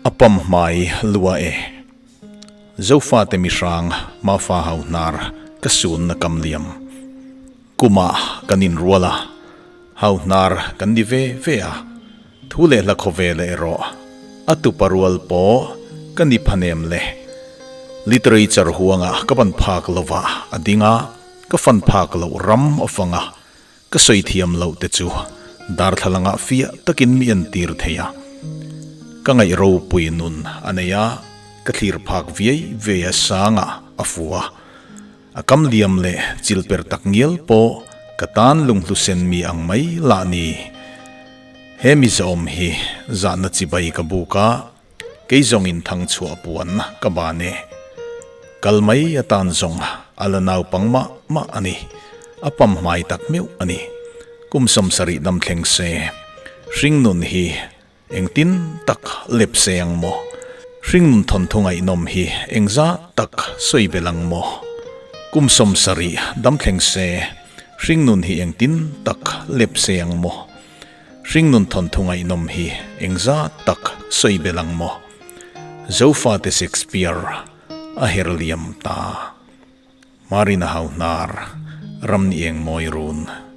A pam hmai lua e. Zofate mihrang Mafa hau hnar ka sunna kam liam. Kumah kan inrual a, hau hnar kan ni ve ve a, thu leh hla khawvel erawh a tupa rual pawh ka ni phanem le. Literature huangah ka ban phak lovah a ding a, ka fan phak loh ram a fang a, Ka sawi thiam loh te chu darthlalangah fiah takin mi entir thei a, ka ngaih ropui nun a nei a, ka thlir phak viai viai a sangah a fu a, a kam liam leh chil per tak ngial pawh ka tan lunghlu sen mi ang mai lah ni. He mi zawm hi zahna chibai ka buk a, kei zawngin thang chhuah puan ka ban e. Kal mai atan zawng a la naupang mah mah a ni. A pam hmai tak meuh a ni. Kum 70 dam thleng se, hringnun hi engtin tak lep se ang maw? Hringnun thawnthu ngaihnawm hi engzah tak sawi belh ang maw? Kum 70 dam thleng se, hringnun hi engtin tak lep se ang maw? Hringnun thawnthu ngaihnawm hi engzah tak sawi belh ang maw? Zofate Shakespeare a her liam ta. Marina Hauhnar, Ramni Engmawi Run.